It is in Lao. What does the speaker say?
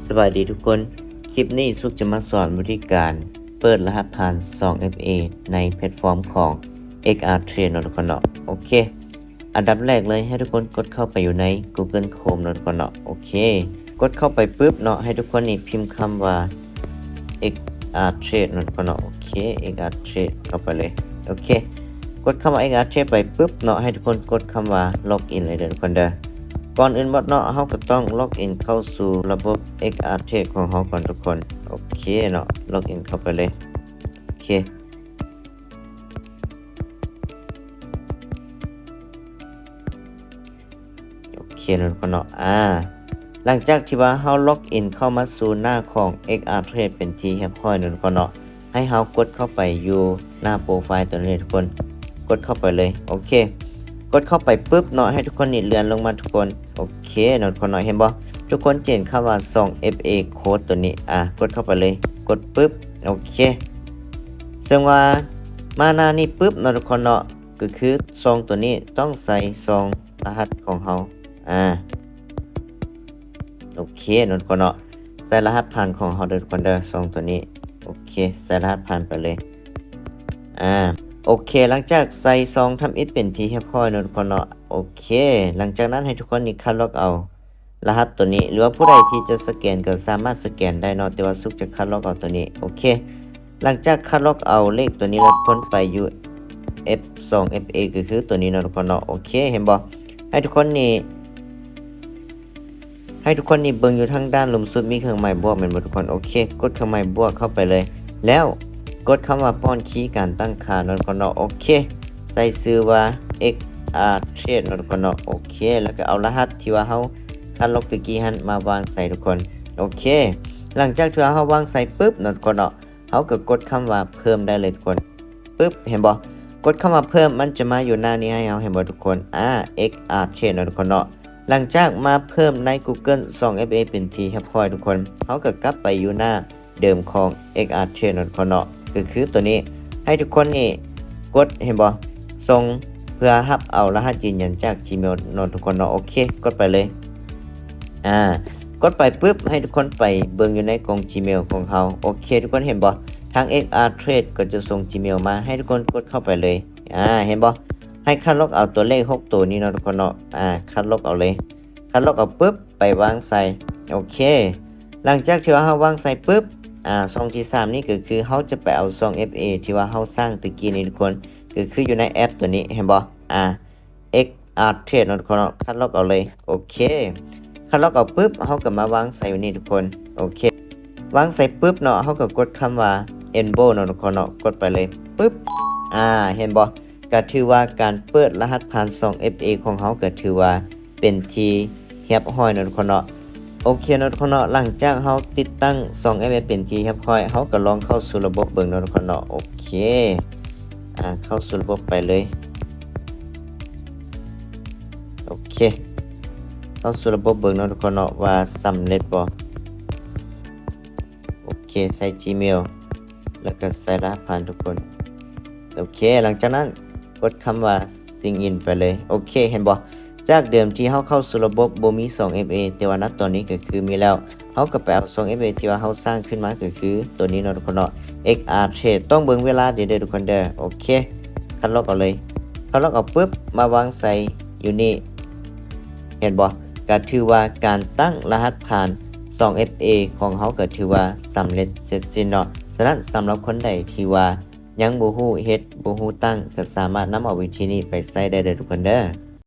ສະບາຍດີທຸກຄົນ, ຄລິບນີ້ສຸກຈະມາສອນວິທີການເປີດລະຫັດຜ່ານສອງເອັຟເອໃນແພລດຟອມຂອງ ເອັກອາເທຣດ ເນາະທຸກຄົນເນາະ. ໂອເຄ, ອັນດັບແລກເລີຍໃຫ້ທຸກຄົນກົດເຂົ້າໄປຢູ່ໃນ Google Chrome ເນາະທຸກຄົນເນາະ. ໂອເຄ, ກົດເຂົ້າໄປປຶບເນາະ ໃຫ້ທຸກຄົນນີ້ພິມຄຳວ່າ ເອັກອາເທຣດ ເນາະທຸກຄົນເນາະ. ໂອເຄ, ເອັກອາເທຣດ ເຂົ້າໄປເລີຍ. ໂອເຄ, ກົດຄຳວ່າ ເອັກອາເທຣດ ໄປປຶບເນາະ ໃຫ້ທຸກຄົນກົດຄຳວ່າ ລັອກອິນ ເລີຍເດີທຸກຄົນເດີ. ກ່ອນອື່ນໝົດເນາະ ເຮົາກໍຕ້ອງລັອກອິນເຂົ້າສູ່ລະບົບ ເອັກອາເທຣດ ຂອງເຮົາກ່ອນທຸກຄົນ. ໂອເຄເນາະ, ລັອກອິນເຂົ້າໄປເລີຍ. ໂອເຄ ໂອເຄເນາະທຸກຄົນເນາະ. ອາ ຫຼັງຈາກທີ່ວ່າເຮົາລັອກອິນເຂົ້າມາສູ່ໜ້າຂອງ ເອັກອາເທຣດ ເປັນທີ່ຮຽບຮ້ອຍເນາະທຸກຄົນເນາະ, ໃຫ້ເຮົາກົດເຂົ້າໄປຢູ່ໜ້າໂປຣໄຟລ໌ຕົວນີ້ເລີຍທຸກຄົນ, ກົດເຂົ້າໄປເລີຍ. ໂອເຄ, ກົດເຂົ້າໄປປຶບເນາະ ໃຫ້ທຸກຄົນນີ້ເລື່ອນລົງມາທຸກຄົນ. ໂອເຄເນາະທຸກຄົນເນາະ, ເຫັນບໍ່? ທຸກຄົນຈະເຫັນຄຳວ່າ ສອງເອັຟເອ ໂຄດ ຕົວນີ້. ອາ ກົດເຂົ້າໄປເລີຍ, ກົດປຶບ. ໂອເຄ, ເຊິ່ງວ່າມາໜ້ານີ້ປຶບເນາະທຸກຄົນເນາະ, ກໍຄືຊ່ອງຕົວນີ້ຕ້ອງໃສ່ຊ່ອງລະຫັດຂອງເຮົາ. ອາ ໂອເຄເນາະທຸກຄົນເນາະ, ໃສ່ລະຫັດຜ່ານຂອງເຮົາເດີທຸກຄົນເດີ, ຊ່ອງຕົວນີ້. ໂອເຄ, ໃສ່ລະຫັດຜ່ານໄປເລີຍ. ອາ ໂອເຄ, ຫຼັງຈາກໃສ່ຊ່ອງທຳອິດເປັນທີ່ຮຽບຮ້ອຍເນາະທຸກຄົນເນາະ. ໂອເຄ, ຫຼັງຈາກນັ້ນໃຫ້ທຸກຄົນນີ້ຄັດລອກເອົາ ລະຫັດຕົວນີ້ ຫຼືວ່າຜູ້ໃດທີ່ຈະສະແກນກໍສາມາດສະແກນໄດ້ເນາະ, ແຕ່ວ່າສຸກຈະຄັດລອກເອົາຕົວນີ້. ໂອເຄ, ຫຼັງຈາກຄັດລອກເອົາເລກຕົວນີ້ແລ້ວ ທຸກຄົນໄປຢູ່ ເອັຟ ສອງເອັຟເອ ກໍຄືຕົວນີ້ເນາະທຸກຄົນເນາະ. ໂອເຄ, ເຫັນບໍ່? ໃຫ້ທຸກຄົນນີ້ ໃຫ້ທຸກຄົນນີ້ເບິ່ງຢູ່ທາງດ້ານລຸ່ມສຸດມີເຄື່ອງໝາຍບວກແມ່ນບໍ່ທຸກຄົນ? ໂອເຄ, ກົດເຄື່ອງໝາຍບວກເຂົ້າໄປເລີຍ ແລ້ວກົດຄຳວ່າປ້ອນຄີການຕັ້ງຄ່າເນາະທຸກຄົນເນາະ. ໂອເຄ, ໃສ່ຊື່ວ່າ ເອັກອາເທຣດ ເນາະທຸກຄົນເນາະ. ໂອເຄ, ແລ້ວກໍເອົາລະຫັດທີ່ວ່າເຮົາຄັດລອກຕະກີ້ຫັ້ນມາວາງໃສ່ທຸກຄົນ. ໂອເຄ, ຫຼັງຈາກທີ່ວ່າເຮົາວາງໃສ່ປຶບເນາະທຸກຄົນເນາະ, ເຮົາກໍກົດຄຳວ່າເພີ່ມໄດ້ເລີຍທຸກຄົນ. ປຶບ, ເຫັນບໍ່? ກົດຄຳວ່າເພີ່ມ ມັນຈະມາຢູ່ໜ້ານີ້ໃຫ້ເຮົາ, ເຫັນບໍ່ທຸກຄົນ? ອາ ເອັກອາເທຣດ ເນາະທຸກຄົນເນາະ. ຫຼັງຈາກມາເພີ່ມໃນ Google ສອງເອັຟເອ ເປັນທີ່ຮຽບຮ້ອຍທຸກຄົນ, ເຮົາກໍກັບໄປຢູ່ໜ້າເດີມຂອງ ເອັກອາເທຣດ ເນາະທຸກຄົນເນາະ, ກໍຄືຕົວນີ້. ໃຫ້ທຸກຄົນນີ້ກົດ, ເຫັນບໍ່? ສົ່ງເພື່ອຮັບເອົາລະຫັດຢືນຢັນຈາກ Gmail ເນາະທຸກຄົນເນາະ. ໂອເຄ, ກົດໄປເລີຍ. ອາ ກົດໄປປຶບ ໃຫ້ທຸກຄົນໄປເບິ່ງຢູ່ໃນກ່ອງ Gmail ຂອງເຮົາ. ໂອເຄ, ທຸກຄົນເຫັນບໍ່? ທາງ ເອັກອາເທຣດ ກໍຈະສົ່ງ Gmail ມາໃຫ້ທຸກຄົນ, ກົດເຂົ້າໄປເລີຍ. ອາ ເຫັນບໍ່? ໃຫ້ຄັດລອກເອົາຕົວເລກຫົກໂຕນີ້ເນາະທຸກຄົນເນາະ. ອາ ຄັດລອກເອົາເລີຍ, ຄັດລອກເອົາປຶບ ໄປວາງໃສ່. ໂອເຄ, ຫຼັງຈາກທີ່ວ່າເຮົາວາງໃສ່ປຶບ, ອາ ຊ່ອງທີສາມນີ້ກໍຄືເຮົາຈະໄປເອົາຊ່ອງ ເອັຟເອ ທີ່ວ່າເຮົາສ້າງຕະກີ້ນີ້ທຸກຄົນ, ກໍຄືຢູ່ໃນແອັບຕົວນີ້, ເຫັນບໍ່? ອາ ເອັກອາເທຣດ ເນາະທຸກຄົນເນາະ, ຄັດລອກເອົາເລີຍ. ໂອເຄ, ຄັດລອກເອົາປຶບ ເຮົາກໍມາວາງໃສ່ຢູ່ນີ້ທຸກຄົນ. ໂອເຄ, ວາງໃສ່ປຶບເນາະ, ເຮົາກໍກົດຄຳວ່າ ເອັນເບິລ ເນາະທຸກຄົນເນາະ, ກົດໄປເລີຍ. ປຶບ, ອາ ເຫັນບໍ່? ກໍຖືວ່າການເປີດລະຫັດຜ່ານ ສອງເອັຟເອ ຂອງເຮົາກໍຖືວ່າເປັນທີ່ຮຽບຮ້ອຍເນາະທຸກຄົນເນາະ. ໂອເຄເນາະທຸກຄົນເນາະ, ຫຼັງຈາກເຮົາຕິດຕັ້ງ ສອງເອັຟເອ ເປັນທີ່ຮຽບຮ້ອຍ, ເຮົາກໍລອງເຂົ້າສູ່ລະບົບເບິ່ງເນາະທຸກຄົນເນາະ. ໂອເຄ, ອາ ເຂົ້າສູ່ລະບົບໄປເລີຍ. ໂອເຄ, ເຂົ້າສູ່ລະບົບເບິ່ງເນາະທຸກຄົນເນາະ ວ່າສຳເລັດບໍ່. ໂອເຄ, ໃສ່ Gmail ແລ້ວກໍໃສ່ລະຫັດຜ່ານທຸກຄົນ. ໂອເຄ, ຫຼັງຈາກນັ້ນກົດຄຳວ່າ Sign in ໄປເລີຍ. ໂອເຄ, ເຫັນບໍ່? ຈາກເດີມທີ່ເຮົາເຂົ້າສູ່ລະບົບບໍ່ມີ ສອງເອັຟເອ ແຕ່ວ່ານະຕອນນີ້ກໍຄືມີແລ້ວ. ເຮົາກໍໄປເອົາ ສອງເອັຟເອ ທີ່ວ່າເຮົາສ້າງຂຶ້ນມາ ກໍຄືຕົວນີ້ເນາະທຸກຄົນເນາະ, ເອັກອາເທຣດ. ຕ້ອງເບິ່ງເວລາເດີ ເດີທຸກຄົນເດີ. ໂອເຄ, ຄັດລອກເອົາເລີຍ. ຄັດລອກເອົາປຶບ ມາວາງໃສ່ຢູ່ນີ້. ເຫັນບໍ່? ກໍຖືວ່າການຕັ້ງລະຫັດຜ່ານ ສອງເອັຟເອ ຂອງເຮົາກໍຖືວ່າສຳເລັດເສັດສິ້ນເນາະ. ສະນັ້ນ ສຳລັບຄົນໃດທີ່ວ່າຍັງບໍ່ຮູ້ເຮັດ ບໍ່ຮູ້ຕັ້ງ ກໍສາມາດນຳເອົາວິທີນີ້ໄປໃຊ້ໄດ້ເດີທຸກຄົນເດີ.